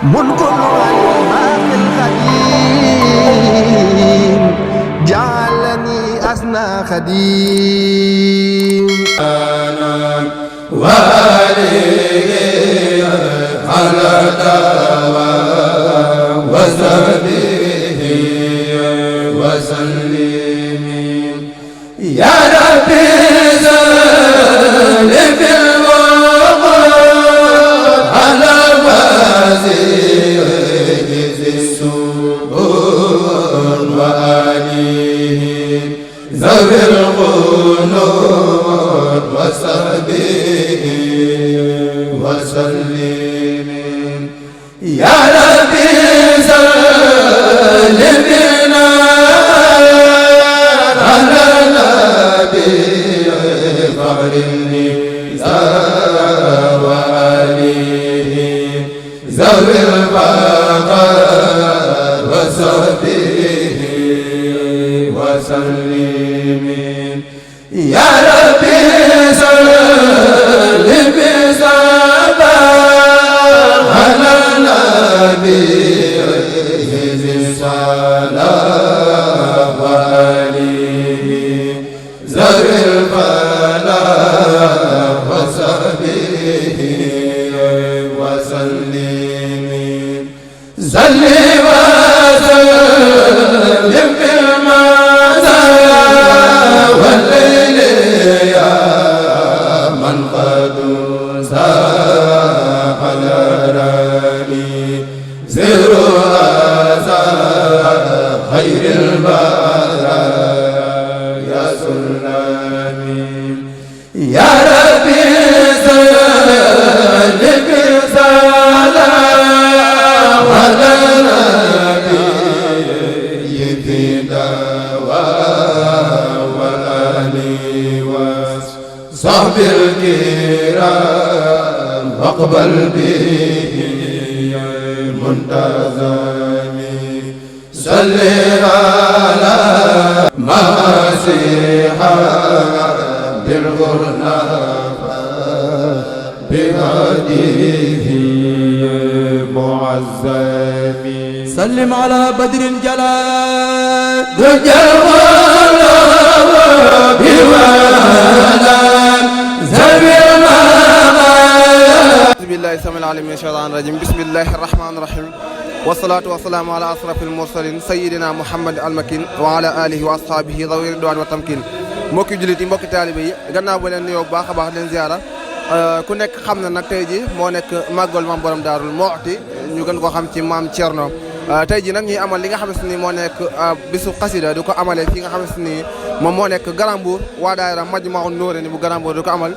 ملك الباقي القديم جعلني أسنى خديم أنا وعليه على دوام وسبيه وسلم يا ربي صل في الوقت على وزير السبل وآله ذوي القنوت وصحبه وسلم يا ربي صل بنا على النبي فخر النساء وآله ذوي البقاء وصحبه وسلم يا ربي صل بسلام على النبي ذي الصلاة وآله ذوي الفلاح وصحبه وسلم صل وسلم بالمساء والليل يا من قد ساق الأراني زر خير البرايا يا سلامي يا ربي صل بسلام على النبي في دوام والآله وصحب الكرام واقبل به المنتظم صل على مسيحا بالغرناء بهديه معزم سلم على بدر الجلال رجل أعوذ بالله السميع العليم من الشيطان الرجيم بسم الله الرحمن الرحيم والصلاة والسلام على أشرف المرسلين سيدنا محمد المكين وعلى آله وأصحابه ذوي الرضوان والتمكين mbokki jullit yi mbokki taalibe yi gannaaw ba leen nuyoo bu baax a baax leen ziara ku nekk xam na nag tey ji moo nekk màggal maam borom Daarul Muxti ñu gën koo xam ci maam Thierno tey ji nag ñuy amal li nga xamante ni moo nekk bisu xasida di ko amalee fi nga xamante ni moom moo nekk Grand Mbour waa daayira Majmahun Nurayni bu Grand Mbour di ko amal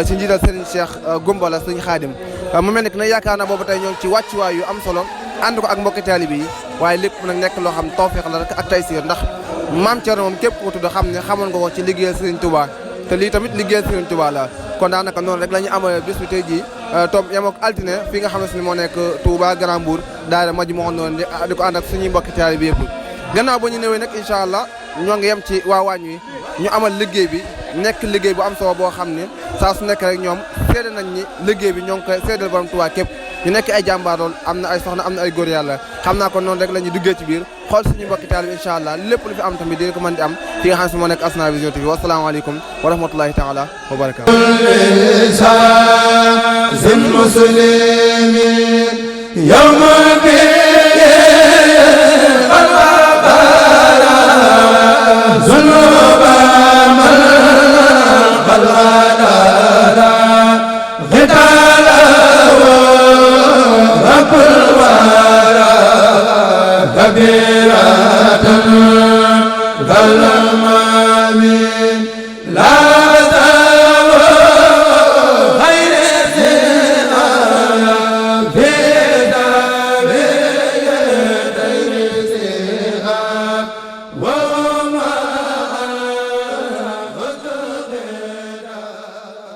ci njiital Serigne Cheikh Gumbala Serigne Khadim mu mel ni nag yaakaar na boobu tey ñoo ngi ci wàccuwaay yu am solo ànd ko ak mbokki taalibe yi waaye lépp nag nekk loo xam tawfeex la rek ak taysiir ndax maam Thierno moom képp ku tudd xam ne xamoon nga ko ci liggéeyal Serigne Touba te lii tamit liggéeyal Serigne Touba la kon daanaka noonu rek la ñu amalee bis bi tey jii toog yem ak altine fi nga xamante ni moo nekk Touba Grand Mbour daara Majmahun Nurayni di ko ànd ak suñuy mbokki taalibe yëpp gannaaw ba ñu ñëwee nag incha allah ñoo ngi yem ci waa waañ wi ñu amal liggéey bi nekk liggéey bu am solo boo xam ne saa su nekk rek ñoom seede nañ ni liggéey bi ñoo ngi koy seedal borom Touba képp ñu nekk ay jàmbaar lool am na ay soxna am na ay góor yàlla xam naa kon noonu rek la ñuy duggee ci biir xool suñu mbokki taalibe incha allah lépp lu fi am tamit dina ko mën di am fi nga xam ne moo nekk Asna Vision TV wasalaamaaleykum wa rahmatullahi taala wa barakaatu كبيرة